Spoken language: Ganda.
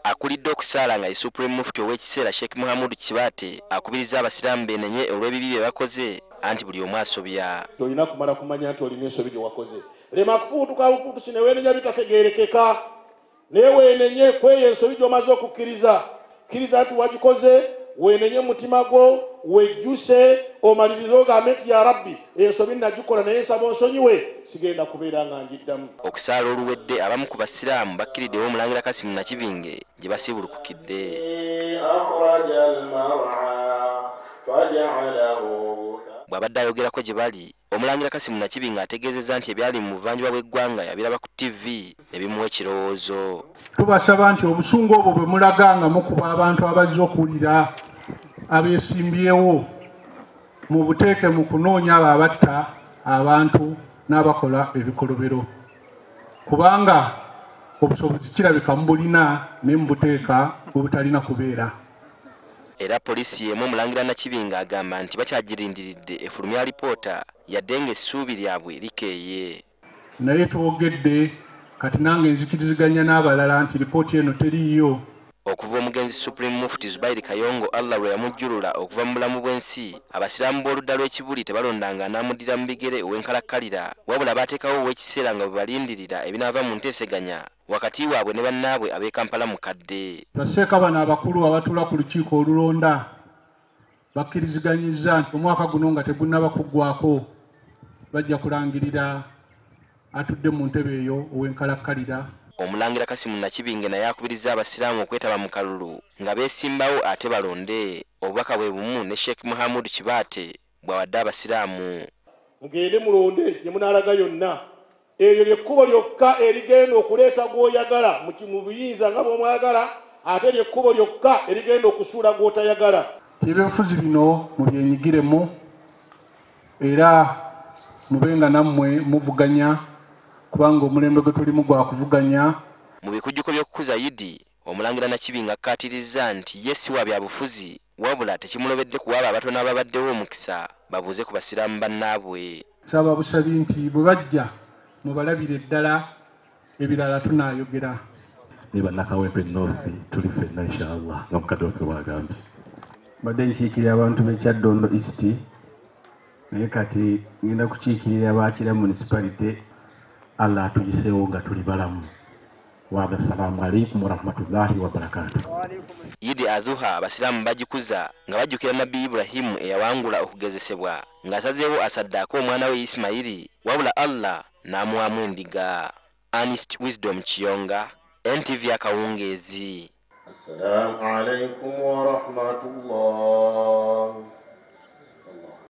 Akulidde okusaala nga ye Supreme Mufti ow'ekiseera Sheikh Muhammad Kibaate akubiriza abasiraamu beenenye olw'ebibi bye bakoze anti buli omu asobya. Olina kumala kumanya nti olina ensobi gye wakoze. Lema kufuutuka bufuutusi ne weenenya bitategeerekeka. Naye weenenye kweyo ensobi gy'omaze okukkiriza. Kkiriza nti wagikoze, weenenye mu mutima gwo, wejjuse, omalirize ogambe nti ya Rabbi, ensobi nagikola naye nsaba onsonyiwe, sigenda kubeera nga njiddamu. Okusaala oluwedde abamu ku basiraamu bakkiridde ew'omulangira Kassim Nakibinge gye basiibulukukidde. Bw'abadde ayogerako gye bali, Omulangira Kassim Nakibinge ategeezezza nti ebyali mu buvanjuba bw'eggwanga yabiraba ku ttivi ne bimuwa ekirowoozo. Tubasaba nti obusungu obwo bwe mulaga nga mukuba abantu abazze okuwulira abeesimbyewo mu buteeke mu kunoonya abo abatta abantu n'abakola ebikolobero, kubanga obusobozi kirabika mubulina naye mubuteeka bwe butalina kubeera. Era poliisi y'emu Omulangira Nakibinge agamba nti bakyagirindiridde efulumya alipoota yadde ng'essuubi lyabwe likeeye. Naye twogedde kati nange nzikiriziganya n'abalala nti lipooti eno teriiyo. Okuva omugenzi Supreme Mufti Zubairi Kayongo Allah lwe yamujjulula okuva mu bulamu bw'ensi, abasiraamu b'oludda lw'e Kibuli tebalondanga anaamuddira mu bigere ow'enkalakkalira wabula baateekawo ow'ekiseera nga bwe balindirira ebinaava mu nteeseganya wakati waabwe ne bannaabwe ab'e Kampala Mukadde. Basseeka bano abakulu abatuula ku lukiiko olulonda bakkiriziganyizza nti omwaka guno nga tegunnaba kuggwako bajja kulangirira atudde mu ntebe eyo ow'enkalakkalira. Omulangira Kassim Nakibinge naye akubirizza abasiraamu okwetaba mu kalulu nga beesimbawo ate balonde. Obubaka bwe bumu ne Sheikh Muhammad Kibaate bw'awadde abasiraamu. Mugende mulonde gye munaalaga yonna. Eryo ly'ekkubo lyokka erigenda okuleeta gw'oyagala mu buyinza nga bw'omwagala, ate ly'ekkubo lyokka erigenda okusuula gw'otayagala. Ebyobufuzi bino mubyenyigiremu era mube nga nammwe muvuganya kubanga omulembe gwe tulimu gwa kuvuganya. Mu bikujjuko by'okukuza Yidi, Omulangira Nakibinge akkaatirizza nti ye si wa byabufuzi wabula tekimulobedde kuwa abo abatono ababaddewo omukisa babuuze ku basiraamu bannaabwe. Nsaba busabi nti bwe bajja mubalabire ddala ebirala tunaayogera. Ne bannakawempe North tuli ffenna inshallah nga mukadde waffe bw'agambye. Mbadde nkiikirira abantu b'e Kyaddondo East naye kati ngenda kukiikirira Bakira Municipality. Allah atuyiseewo nga tuli balamu. Wa assalamu alaikum warahmatullahi wabarakatuh. Idi Azuha abasiraamu bagikuza nga bajjukira Nabbi Ibrahimu eyawangula okugezesebwa ng'asazeewo asaddaako omwana we Isimayiri wabula Allah n'amuwaamu endiga. Ernest Wisdom Kiyonga, NTV akawungeezi. Assalamu alaikum warahmatullah.